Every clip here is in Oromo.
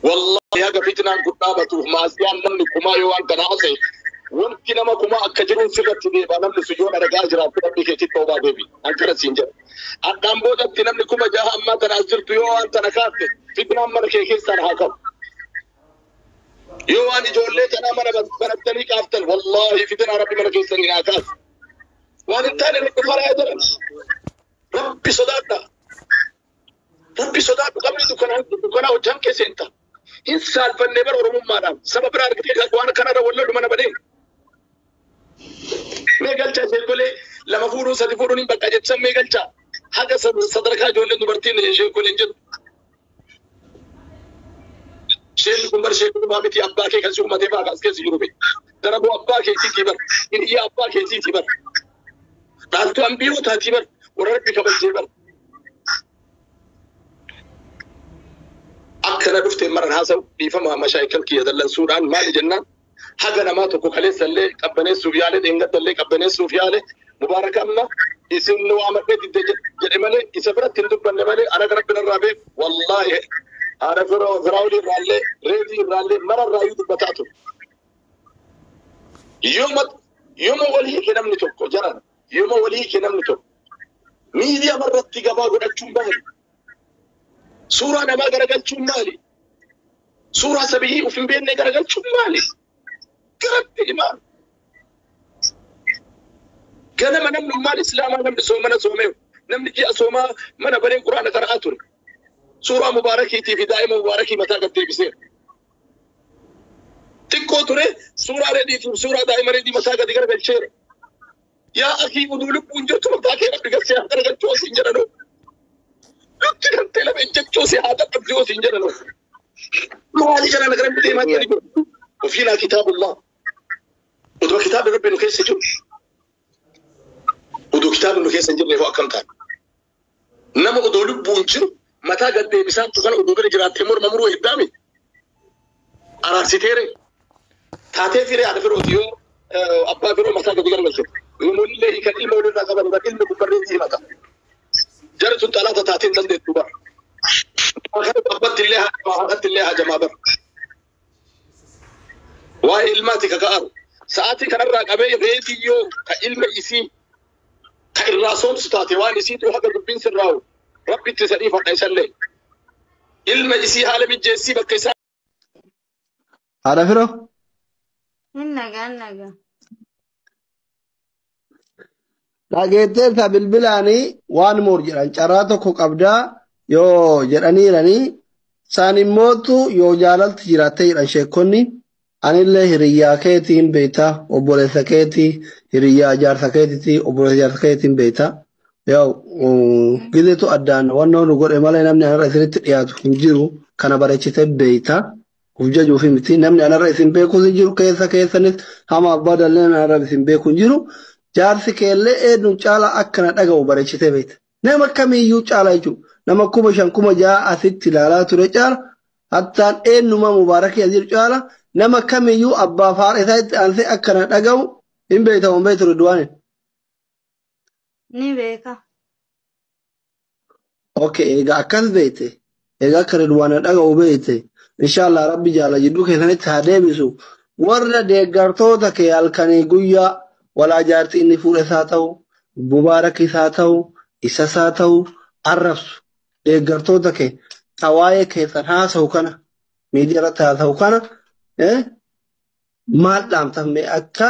Wallahi haga fitnaan kun dhaabatuuf maasiyaan namni kumaa yoo waan kana haasa'e wanti nama kumaa akka jiruun sirratti deeba namni sun yoo dharagaa jiraatu rabbi keetti toobaa deebi. An kana siin jedha. Addaan boodatti namni 6000 ammaa tana as jirtu yoo waan tana kaafte fitnaan mana kee keessaan haa ka'u. Yoo waan ijoollee tanaa mana banattanii kaaftan wallahi fitnaa rabbi mana keessanii haa kaasu. Waan hin taane rabbi faraa jedhan. Rabbi sodaadha. Rabbi sodaadhu qabni dukkanaa hojjaan keessa hin ta'a. Hin saalfannee bara Oromummaadhaan saba biraa argitee waan kanarra wal lolu mana banee. Mee galchaa sheekolee 2 fuudhuun 3 fuudhuun hin bakka jechan mee galchaa. Haga sadarkaa ijoolleen dubartiin sheekoleen jedhu. Sheelli kun bar sheekolee miti abbaa kee kan si uumatee fa'aa as keessa jiru be. Daraboo abbaa keetiitii bar. Hiriyaa abbaa keetiitii bar. Dhaaltuu ambiyootaatii bar. Warra rabbi kabajjee bar. Akkana dhuftee maran haasa'u dhiifama mashaayikal kiyya dallansuudhaan maali jennaan haga namaa tokko kaleessallee qabbaneessuuf yaale dheengadallee qabbaneessuuf yaale Mubaarak amma isin nu waamadhee didde jedhe malee isa biratti hin dubbanne malee ana rabbi narraa beeku wallaahi haadha firaawulii irraallee reedii irraallee mara irraayyuu dubbataa ture. Yooma walii hiike namni tokko jaran yooma walii hiike namni tokko miidiyaa irratti gabaa godhachuun maali? Suuraa namaa garagalchuun maali? Suuraa sabiyyii of hin beekne garagalchuun maali? Garatti himaa. Ganama namnummaan Islaamaa namni soomana soomeeru. Namni ji'a soomaa mana banee Quraana qara'aa ture. Suuraa Mubaarakiitii fi daa'ima Mubaarakii mataa gad deebiseera. Xiqqoo ture suuraa reediitiif suuraa daa'ima reedii mataa gadi garagalcheera. Yaa akii uduu lubbuun jirtu mataa kee rabbi garsee haa garagalchuu asiin jedhanoo. Lutti gartee lafa ejjechuu si haa dadhabduu asiin jedhanoo. Maali jedhan gara deemaa jirani kun? Ofiinaa kitaabullah. Uduma kitaabni rabbi nu keessa jiru. Uduu kitaabni nu keessa hin jirre hoo akkam taana? Nama uduu lubbuun jiru mataa gad deebisaattu kana uduu bira jiraattee morma muruu heddaami. Araarsiteere. Taatee firee haadha firooti yoo abbaa firoo mataa gadi garagalche. Ilmoollee hiikan ilma walirraa qaban bar ilmi kun barreessi himata. Jarri sun xalaata taatee hin dandeettu bar. Abbatti illee haadhatti illee hajamaa bar. Waa'ee ilmaati kaka'aru. Sa'aatii kanarraa qabee reediyyoo ka ilma isii ka irraa soomsu taate waan isiitu haga dubbiin sirraa'u rabbitti isa dhiifadha isallee. Ilma isii haala mijjeessii bakka isaa. Haadha firoo. Hin nagaa hin nagaa. Dhageetteerta bilbilaanii waan moor jedhan carraa tokko qabdaa yoo jedhaniiranii isaan immootu yoo jaalalti jiraattee jedhan sheekonni anillee hiriyyaa keetiin beektaa obboleessa keetii hiriyyaa jaarsa keetiiti obboleessa jaarsa keetiin beektaa. Yoo gizeetu addaan wannoo nu godhe malee namni anarra isinitti dhiyaatu hin jiru kana bareechitee beektaa. Uf jajuuf miti namni anarra isin beekus hin jiru keessa keessanis hama abbaa dallee anarra isin beeku hin jiru. Jaarsi keellee eenyuun caalaa akkana dhaga'u bareechitee beekta. Nama kamiyyuu caalaa jechuudha. Nama 5000 6000 asitti ilaalaa ture caala. Hattaan eenyuma Mubaarakii as jiru caala. Nama kamiyyuu abbaa faara isaa itti aansee akkana dhaga'u hin beektamu hin beektu Ridwaanin. Ni beeka. Okay, egaa akkas beekte. Egaa akka Ridwaana dhaga'u beekte. Inshaallah rabbi jaala jidduu keessanitti haa deebisu. Warra deeggartoota kee halkanii guyyaa walaa jaarti inni fuudhes haa ta'u, Mubaarakis haa ta'u, isas haa ta'u, arrabsu. Deeggartoota kee ka waa'ee keessan haasa'u kana, miidiyaa irratti haasa'u kana maal dhaamtaf mee akka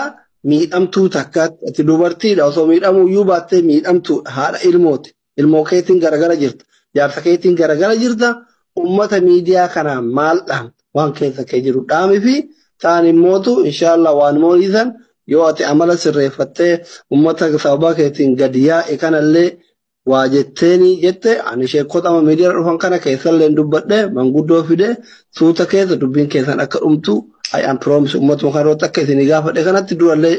miidhamtuu takkaatti ati dubartiidha osoo miidhamuu iyyuu baattee miidhamtuudha haadha ilmooti. Ilmoo keetiin garagara jirta. Jaarsa keetiin garagara jirta. Ummata miidiyaa kanaa maal dhaamta? Waan keessa kee jiru dhaami fi kaan immootu inshaallah waan mooliisan yoo ati amala sirreeffattee ummata sababa keetiin gadi yaa'e kanallee waa jetteeni jette ani sheekota amma miidiyaa dhufan kana keessallee dubbadhe manguddoo fide suuta keessa dubbiin keessan akka dhumtu I am promise ummatuma kana irratti akka isin gaafadhe kanatti durallee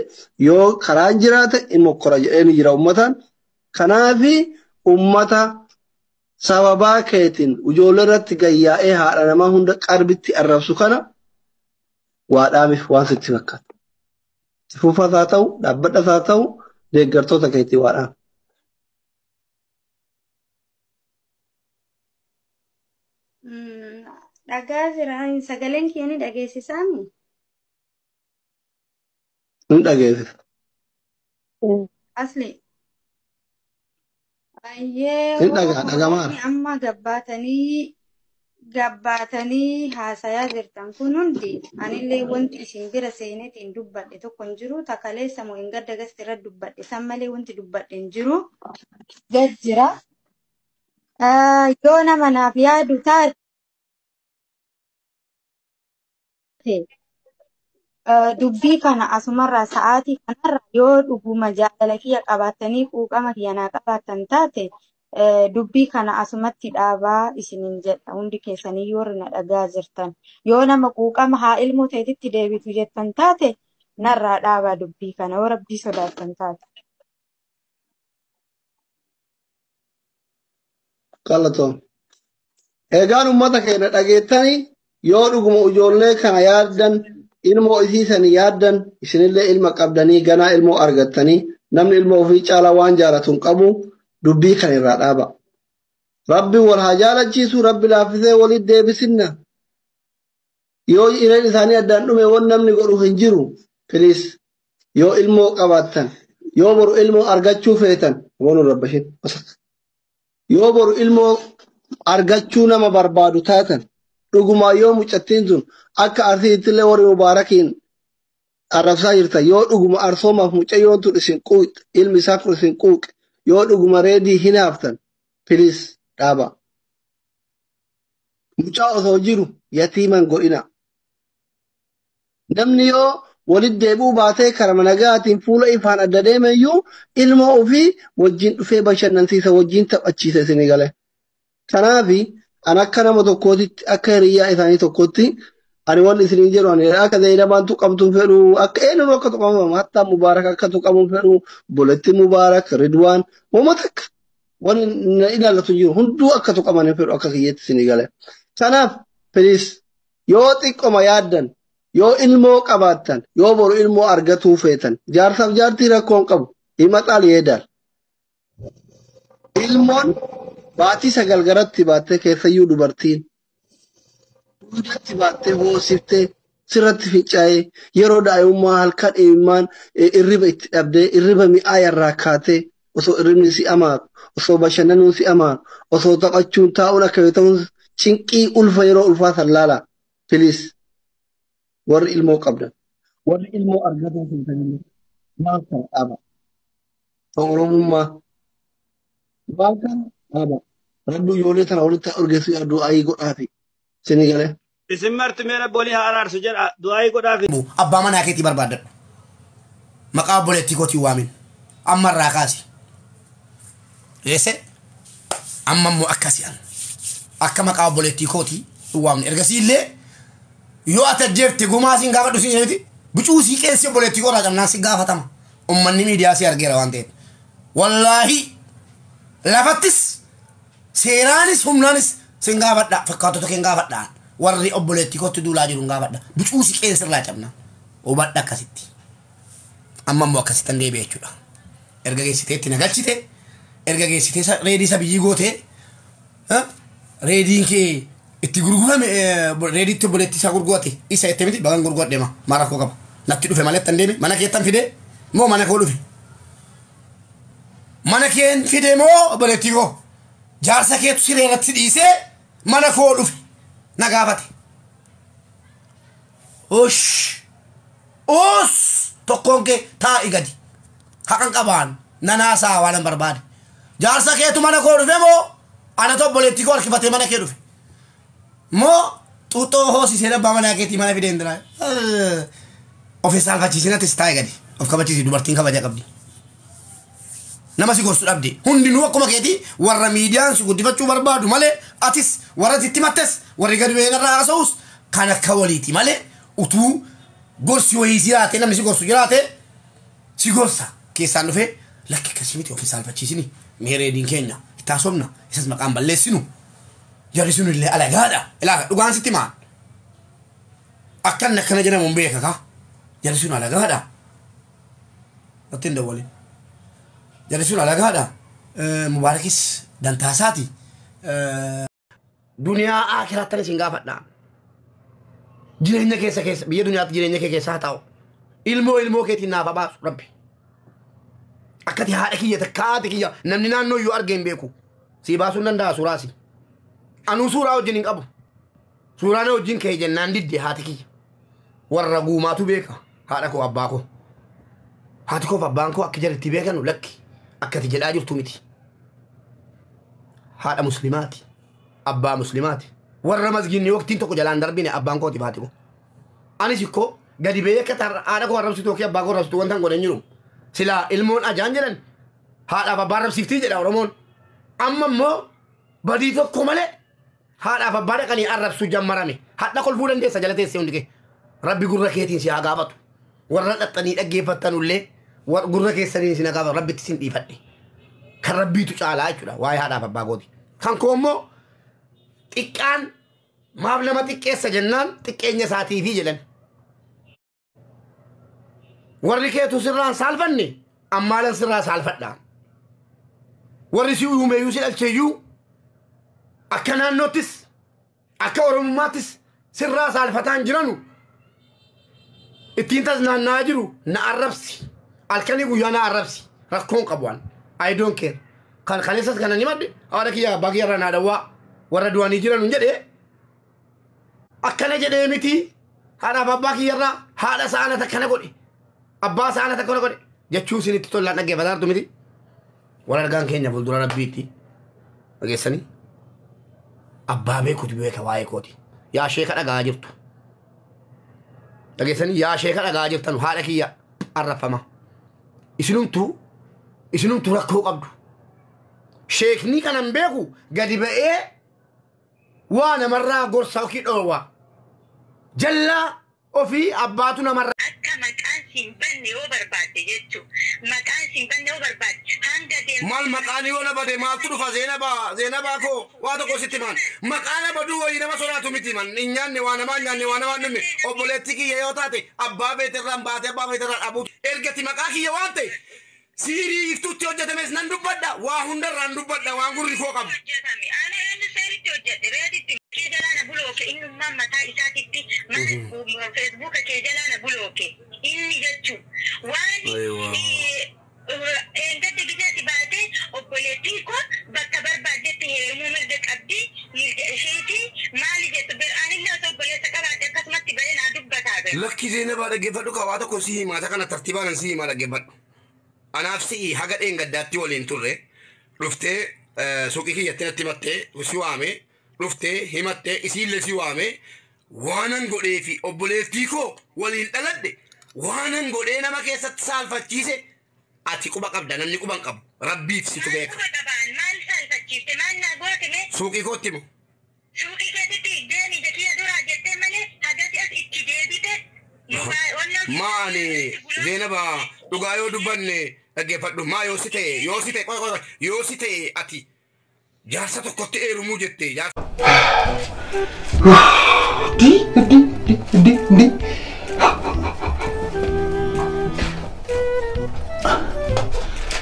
yoo karaan jiraate in mokkora jedheeni jira ummataan. Kanaafi ummata sababaa keetiin ijoollee irratti gayyaa'ee haadha namaa hunda qarbitti arrabsu kana waa dhaamiif waan sitti fakkaata. Fuufas haa ta'u, dhaabbadhas haa ta'u, deeggartoota keetii waa dhaami. Dhagaa jira. Sagaleen kiyya ni dhageessisaami? Hin dhageessisa. Asli. Ayyee Hin dhagaa dhagamaara. Amma gabbaatanii haasayaa jirtan kun hundi anillee wanti isin bira seenetiin dubbadhe tokko hin jiru. Takaleessa moo hin gadda gasti irra dubbadhe san malee wanti dubbadhe hin jiru. Gad jira. Yoo nama naaf yaadu taate dubbii kana asumarraa sa'aatii kanarra yoo dhuguma jaalala kiyya qabaattanii quuqama kiyya naa qabaattan taate dubbii kana asumatti dhaabaa isiniin jedha. Hundi keessanii yoo na dhagaa jirtan. Yoo nama quuqama haa ilmoo ta'etti deebitu jettan taate narraa dhaabaa dubbii kana yoo rabbii sodaattan taate. Galatoom. Egaan uummata keenya dhageettanii yoo dhuguma ijoollee kana yaaddan ilmoo isiisanii yaaddan isinillee ilma qabdanii ganaa ilmoo argattanii namni ilmoo ofii caalaa waan jaalatu hin qabu dubbii kana irraa dhaaba. Rabbi wal haa jaalachiisu, rabbi laaffisee walitti deebisinna. Yoo irreen isaanii addaan dhume waan namni godhu hin jiru. Piliis yoo ilmoo qabaattan yoo boru ilmoo argachuu feetan boonu rabbashin yoo boru ilmoo argachuu nama barbaadu taatan dhugumaa yoo mucattiin sun akka arsiittillee warri mubaarakiin arrabsaa jirtan yoo dhuguma arsoomaaf mucayyoon tun isin quuqxe ilmi isaa kun isin quuqe yoo dhuguma reedii hinaaftan piliis dhaaba. Mucaa osoo jiru yatiiman godhina. Namni yoo walitti deebi'uu baatee karama nagaatiin fuula ifaan adda deemeyyuu ilmoo ofii wajjin dhufee bashannansiisa wajjin taphachiisa isinii gale. Kanaafi an akka nama tokkootitti akka hiriyyaa isaanii tokkotti ani wanni isiniin jedhu ani akka Zayinabaantu tuqamtuun fedhu akka eenyuun akka tuqamamu hattaa Mubaarak akka tuqamuun fedhu Boletti Mubaarak Ridwaan uummata takka wanni na ilaallatu jiru hunduu akka tuqaman hin fedhu akka kiyyeetti isinii gale. Kanaaf piliis yoo xiqqoma yaaddan yoo ilmoo qabaattan yoo boru ilmoo argatuu feetan jaarsaaf jaartii rakkoon qabu himaxaal yeedaal. Ilmoon baatii sagal garatti baattee keessayyuu dubartiin duudatti baattee hoosiftee sirratti fincaa'ee yeroo daa'imummaa halkan imimmaan irriba itti dhabdee irriba mi'aa irraa kaatee osoo irribni si amaanu osoo bashannanuun si amaanu osoo taphachuun taa'uun akka yoo ta'uun cinqii ulfa yeroo ulfaa san laala. Piliis warri ilmoo qabdan warri ilmoo argatuu feetan maal kana dhaaba. Oromummaa maal kana dhaaba. Rabbi ijoollee tana walitti urgeessu yaa du'aayii godhaafi. Isinii galee. Isin marti mee rabbi walii haa araarsu jedha du'aayii godhaafi. Abbaa manaa keetii barbaadadhu. Maqaa obboleettii kootii waamin. Amma irraa kaasi. Eesse amma immoo akkasi an. Akka maqaa obboleettii kootii hin waamne. Ergasii illee yoo ati ajjeefte gumaa siin gaafadhu siin jedhiti bicuu sii qeensi obboleettii koo irraa cabnaan si gaafatama. Ummanni miidiyaa si argeera waan ta'eef. Wallaahi lafattis seeraanis humnaanis sin gaafadha fakkaattota kee hin gaafadha warri obboleettii kootti duulaa jiru hin gaafadha bicuu si qeensi irraa cabna hubadha akkasitti. Amma immoo akkasitti hin deebi'e jechuudha. Erga geessitee itti nagalchite erga geessitee reedii isa biyyii gootee reediin kee itti gurgurame reediitti obboleettii isaa gurgurate isa itti miti bagan gurguradhe ma maal rakkoo qaba natti dhufe malee tan deeme mana keettan fide moo mana koo dhufe mana keen fide moo obboleettii koo jaarsa keetu siree irratti dhiisee mana koo dhufe na gaafate. Osh os tokkoon kee taa'i gadi haqan qabaan nanaasaa waan hin barbaade jaarsa keetu mana koo dhufe moo anatu obboleettii koo harkifatee mana kee dhufe moo xuuxxoo hoosisee abbaa manaa keetii mana fideen dira of hin saalfachiisinatis taa'i gadi of kabachiisi dubartiin kabaja qabdi. Nama si gorsu dhabde hundinuu akkuma keetii warra miidiyaan si guddifachuu barbaadu malee atis warra sitti mattes warri gadi ba'ee irraa haasa'us kan akka waliiti malee utuu gorsi wayii jiraate namni si gorsu jiraate si gorsa keessaan dhufee lakki akkasii miti of hin saalfachiisini mee reediin keenya itti haasofna isas maqaan balleessinu jarri sun illee alagaadha ilaa dhugaan sitti maan akkan akkana jedhamu hin beeka ka jarri sun alagaadha natti hin dawwalin. Jarri sun alagaadha. Mubaarakis dantaasaati. Duniyaa akiraattan isin gaafadha. Jireenya keessa keessa biyya duniyaatti jireenya kee keessa haa taa'u. Ilmoo ilmoo keetiin naaf baasu rabbi. Akkati haadha kiyya takka haati kiyya namni naannoo iyyuu argee hin beeku. Sii baasuu hin danda'a suuraasi. Anuu suuraa wajjin hin qabu. Suuraan wajjin kee jennaan didde haati kiyya. Warra guumaatu beeka haadha koo abbaa koo. Haati koo fi abbaan koo akka jarritti beekanu lakki akkati jedhaa jirtu miti. Haadha muslimaati. Abbaa muslimaati. Warra masgiinni waqtiin tokko jalaan darbine abbaan kooti baati koo. Anis ikkoo gadi ba'ee akka haadha koo arrabsitu yookiin abbaa koo arrabsitu wanta hin godhan jiru. Silaa ilmoon ajaan jedhan haadhaaf abbaa arrabsiiftii jedha Oromoon. Amma immoo badii tokko malee haadhaaf abbaa dhaqanii arrabsuu jammarame. Hadha kolfuu dandeessa jala teessee hundi kee. Rabbi gurra keetiin si haa gaafatu. Warra dhaxxanii dhaggeeffattanullee gurra keessaniin si haa gaafatu. Rabbitti sin dhiifadhe. Kan rabbiitu caalaa jechuudha waa'ee haadhaaf abbaa kooti. Kan koo immoo xiqqaan maaf nama xiqqeessa jennaan xiqqeenya isaatiifi jedhan. Warri keetu sirraan saalfanne ammaalan sirraa saalfadha. Warri si uumeeyyuu si dhalcheeyyuu akka naannoottis akka oromummaattis sirraa saalfataan jiranu ittiin tasnaannaa jiru na arrabsi. Halkanii guyyaa na arrabsi. Rakkoon qabu waan. I don't care. Kan kaleessas kana ni madde haadha kiyya abbaa kiyya irraa naa dhawwaa warra du'anii jiran hin jedhee akkana jedhee miti haadhaaf abbaa kiyya irraa haadha saana takkana godhe abbaa saana takkana godhe jechuu isinitti tollaan dhaggeeffataa jirtu miti. Wal argaan keenya fuuldura rabbiitti dhageessanii abbaa beekutu beeka waa'ee kooti. Yaa sheeka dhagaa jirtu. Dhageessanii yaa sheeka dhagaa jirtan haadha kiyya arrafama. Isinumtuu rakkoo qabdu. Sheekni kanan beeku gadi ba'ee waa namarraa gorsa ofii dhoowwa. Jallaa ofii abbaatu namarraa. Akka maqaan siin banne yoo barbaadde jechuudha. Maqaan siin banne yoo barbaadde hanga deemu. Maal maqaan yoo na bade maaltu dhufa Zeenabaa Zeenabaa koo waa tokko sitti maan maqaan na baduu wayii nama sodaatu miti man hin nyaanne waa namaa hin nyaanne waa namaa hin dhumne obboleetti kiyya yoo taate abbaa beeterraan baatee abbaa beeterraan dhabuu ergati maqaa kiyya waan ta'e siirii iftutti hojjetames nan dubbadha waa hundarraan dubbadha waan gurri koo qabu. Hojjetame. Ana inni seeritti hojjedhe reeditti kee jalaa na bulooke innummaan mataa isaatitti mana feesbuuka kee jalaa na bulooke inni jechuun waan eeggatte gizaati baatee obboleettiin koo bakka barbaaddetti heerumuu mirga qabdi mirga isheeti maali jettu anillee osoo obboleessa qabaate akkasumatti bahee naa dubbataa bee. Lakki Zeenabaa dhaggeeffadhu ka waa tokko si himaa kana tartiibaan si himaa dhaggeeffadhu. Anaaf si'i haga dheengaddaatti waliin turre dhuftee suuqii kiyyatti natti himattee si waame dhuftee himattee isiillee si waame waanan godhee fi obboleettii koo waliin dhaladhe waanan godhee nama keessatti saalfachiise ati quba qabda namni quba hin qabu rabbiif situ beeka. Quba qabaan maal saalfachiifte maal naa goote mee Suuqii kootti himu. Suuqii keetitti deemi jakiya duraa jettee malee hagati as itti deebite. Maani Zeenaba dhugaa yoo dubbanne dhaggeeffadhu maa yoo si ta'e yoo si ta'e qoy qoy yoo si ta'e ati jaarsa tokkotti heerumuu jette jaarsa. Di di di di di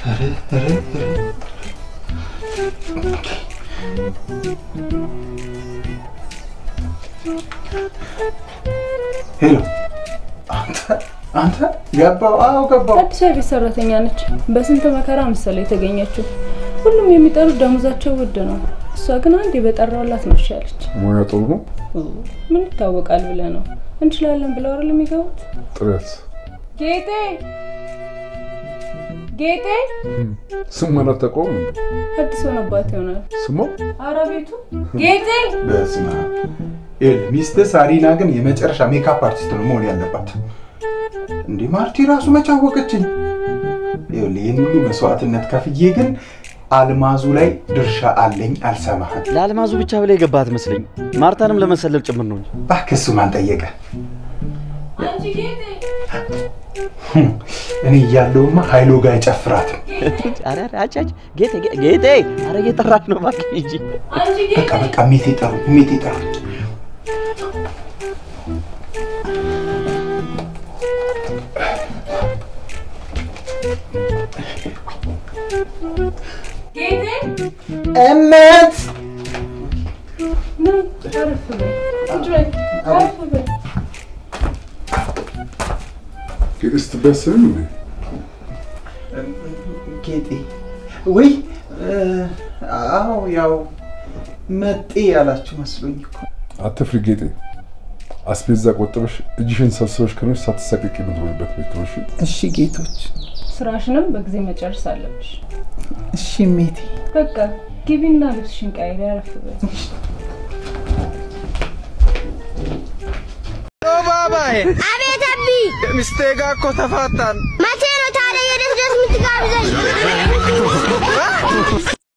ኧረ ኧረ ኧረ ሄሎ አንተ አንተ ገባው? አዎ ገባው። አዲስ የቤት ሰራተኛ ነች። በስንት መከራ መሰለ የተገኘችው። ሁሉም የሚጠሩት ደሞዛቸው ውድ ነው። እሷ ግን አንዴ በጠራውላት ነው እሺ ያለች። ሙያ ጥሩ ነው። ምን ይታወቃል ብለህ ነው? እንችላለን ብለው አይደል የሚገቡት? ጥረት ጌጤ ጌጤ ስሟን አታውቀውም? አዲስ ሆነባት ይሆናል። ስሟ ኧረ ቤቱ ጌጤ በስመ አብ። ይኸውልህ ሚስትህ ሳሪና ግን የመጨረሻ makeup artist ነው መሆን ያለባት። እንዴ ማርቲ ራሱ መቼ አወቀችኝ? ይኸውልህ ይህን ሁሉ መስዋዕትነት ከፍዬ ግን አልማዙ ላይ ድርሻ አለኝ። አልሰማህም። ለአልማዙ ብቻ ብለህ የገባህ አትመስለኝ። ማርታንም ለመሰለል ጭምር ነው እንጂ። እባክህ እሱ ማን ጠየቀ? አንቺ ጌጤ እኔ እያለሁማ ኃይሎ ጋር አይጨፍራትም። ኧረ ኧረ አጭ አጭ ጌጤ ጌጤ ኧረ እየጠራህ ነው እባክህ እንጂ። አንቺ ጌጤ በቃ በቃ ሜቴ ጠሩኝ፣ ሜቴ ጠሩኝ። ጌጤ እመት ምን አረፍ በይ፣ ቁጭ በይ፣ አረፍ በይ። ጌጤ ስትባይ አትሰሚም እንዴ? ጌጤ ወይ አዎ፣ ያው መጤ ያላችሁ መስሎኝ እኮ። አትፍሪ ጌጤ። አስቤዛ ቆጥበሽ እጅሽን ሰብስበሽ ከኖርሽ ሳትሳቀቂ የምትኖሪበት ቤት ነው። እሺ እሺ ጌቶች። ስራሽንም በጊዜ መጨረስ አለብሽ። እሺ ሜቴ። በቃ ግቢና ልብስሽን ቀይሪ፣ አረፍ በይ። ባባዬ። አቤት አቢ። ሚስቴ ጋር እኮ ተፋታን። መቼ ነው ታዲያ የደስ ደስ የምትጋብዘኝ?